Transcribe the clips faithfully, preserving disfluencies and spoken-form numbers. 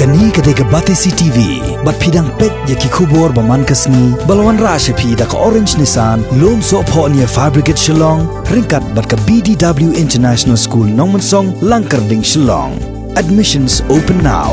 Kane ka dei ka Batesi T V, bad phi dang peit ïa ki khubor ba man ka sngi, ba la wanrah sha phi da ka Orange Nissan, Lumsohphoh near Fire Brigade Shillong, ryngkat bad ka B D W International School Nongmensong, Langkyrding, Shillong. Admissions open now.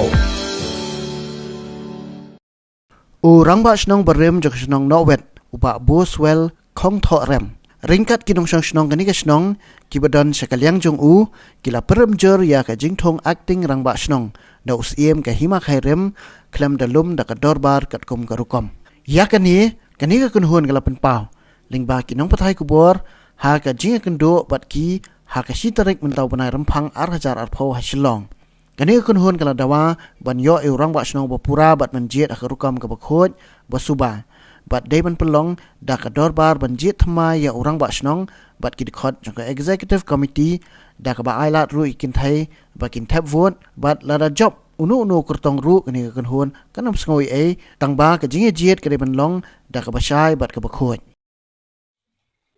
U Rangbah Shnong barim jong ka shnong Nohwet, u Bah Boswell Khongthohrem, ryngkat ki nongshong shnong kane ka shnong, kiba don sha ka liang jong u, ki la pynrem jur ïa ka jingthung acting Rangbah Shnong da u Syiem ka Hima Khyrim, khlem da lum da ka dorbar katkum ka rukom. Ïa kane, kane ka kynhun ka la pynpaw lyngba ki nongpathai khubor ha ka jingïakynduh bad ki ha ka shi tarik mynta u bnai Rymphang ar hajar arphew ha Shillong. Kane ka kynhun ka la dawa ban ïoh ïa u Rangbah Shnong ba pura bad ban jied ha ka rukom kaba khuid ba suba. Bad dei ban pynlong da ka dorbar ban jied thymmai ïa u Rangbah Shnong bad ki dkhot jong ka Executive Committee, da kaba ailad ruh ïa ki kynthei ba kin thep vote, bad lada jop uno uno u kyrtong ruh, kane ka kynhun kan ym sngew ei ei, tang ba ka jingïajied ka dei ban long da kaba shai bad kaba khuid.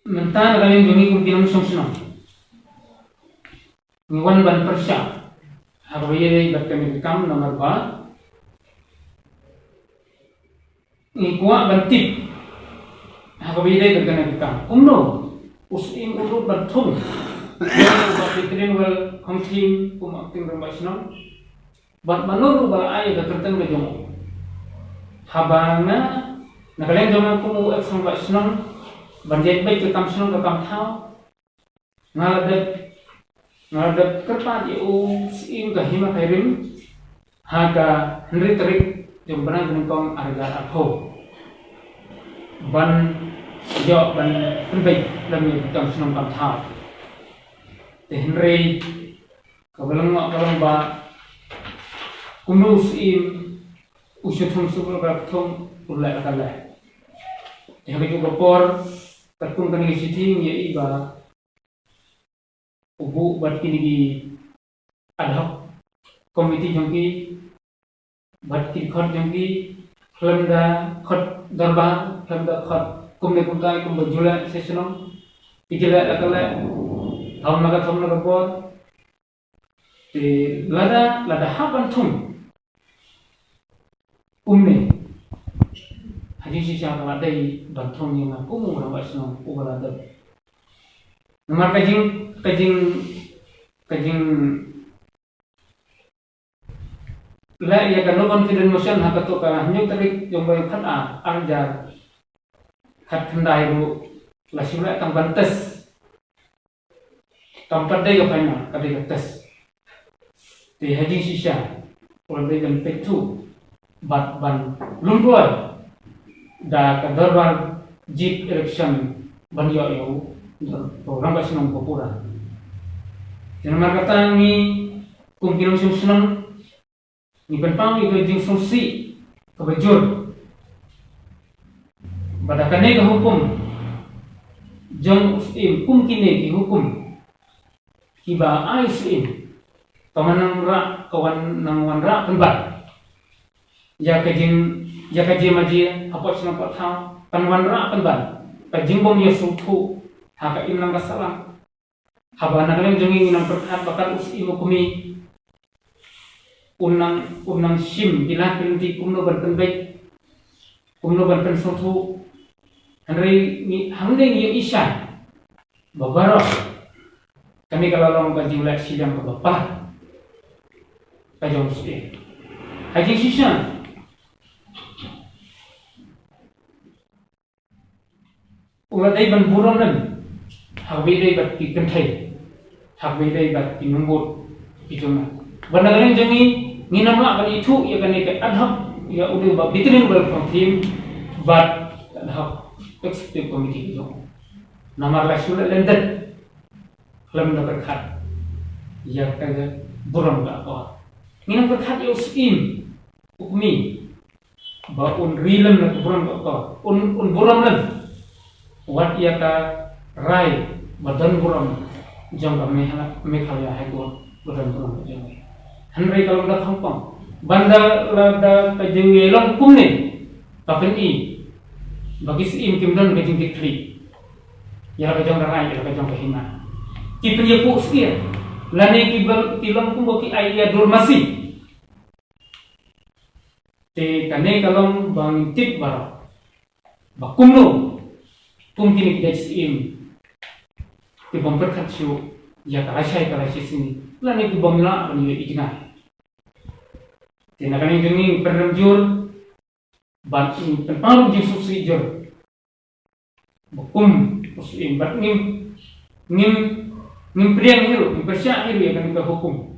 Mynta na ka liang jong ngi kum ki nongshong shnong, ngi wan ban pyrshah ha kaba ïadei bad kane ka kam, namar ba ngi kwah ban tip ha kaba ïadei bad kane ka kam, kumno u Syiem u lut ban thung ïa u Bah Betrayal Khongthim kum acting Rangbah Shnong. Bad mano ruh ba la ai ïa ka kyrteng ka jong u? Haba nga, na ka liang jong nga kum u ex Rangbah Shnong, ban ïaid beit ka kam shnong ka kam thaw, nga la dep, nga la dep kyrpad ïa u Syiem ka Hima Khyrim ha ka hynriew tarik jong u bnai ba nyngkong ar hajar arphew, ban ïoh ban pynbeit lem ïa ka kam shnong kam thaw. Te hynrei kaba long, ka long ba kumno u Syiem u shu thung shu ba thung, u leh la ka leh. Te ha kajuh ka por, katkum kane ka shithi ngi ïohi ba u buh bad kine ki ad hoc committee jong ki, bad ki dkhot jong ki, khlem da khot dorbar, khlem da khot kumne kumtai, kumba ju leh sha shnong, ki ju leh la ka leh, thong na ka, thong na ka por. Te lada, lada hap ban thung kumne, ha jingshisha ka la dei ban thung ïa nga kum u rangbah shnong uba la dep. Namar ka jing, ka jing, ka jing leh ïa ka no confidence motion ha kato ka hynñiew tarik jong u bnai khatar, ar hajar khatkhyndai ruh la shu leh tang ban test. Kam pat dei ka final, ka dei ka test. Te ha jingshisha u la dei ban peit thuh bad ban lum duwai da ka dorbar jied election ban ïoh ïa u rangbah shnong ba pura. Te namar kata ngi kum ki nongshong shnong ngi pynpaw ïa ka jingsngewsih kaba jur ba da kane ka hukum jong u Syiem, kum kine ki hukum kiba ai u Syiem, ka wan nang rah, ka wan nang wanrah pynban ïa ka jing, ïa ka jingmajia hapoh shnong hapoh thaw, kan wanrah pynban ka jingbym ïasngewthuh ha ka imlang ka sahlang. Haba na ka liang jong ngi ngi nang pyrkhat ba kat u Syiem u kmie, un nang, un nang shim ki lad ki lynti kumno ban pynbeit, kumno ban pynsngewthuh. Hynrei ngi, hangne ngi ïohi shai ba baroh kane ka la long ka jingleh shiliang kaba palat ka jong u Syiem. Ha jingshisha u la dei ban burom lem ha kaba ïadei bad ki kynthei, ha kaba ïadei bad ki nongbud ki jong nga. Bad na ka liang jong ngi ngin ym lah ban ithuh ïa kane ka ad hoc, ïa une u Bah Betrayal Khongthim bad ad hoc executive committee ki jong u. Namar la shu leh lyndet khlem da pyrkhat ïa ka burom ka akor. Ngin ym pyrkhat ïa u Syiem u kmie ba un ri lem na ka burom ka akor, un, un burom lem. Wat ïa ka rai ba don burom jong ka Megha-, Meghalaya High Court ba don burom ka jong ngi. Hynrei ka long da khongpong ban da, lada ka jingïalong kumne ka pyni ba ki Syiem kim don ka jingkitkhlieh ïa la ka jong ka rai, ïa la ka jong ka hima. Ki pynïapuh syiar lane ki ba, ki long kumba ki ai ïa dur masi. Te kane ka long ba ngin tip baroh ba kumno kum kine ki dei ki syiem ki bym pyrkhat shuh ïa ka lashai ka lashai sngi lane ki bym lah ban ïoh i jngai. Te na kane ka sngi ngin pynrem jur bad ngin pynpaw ruh jingsngewsih jur ba kum u syiem bad ngin ngin ngin pdiang hi ruh, ngin pyrshah hi ruh ïa kane ka hukum.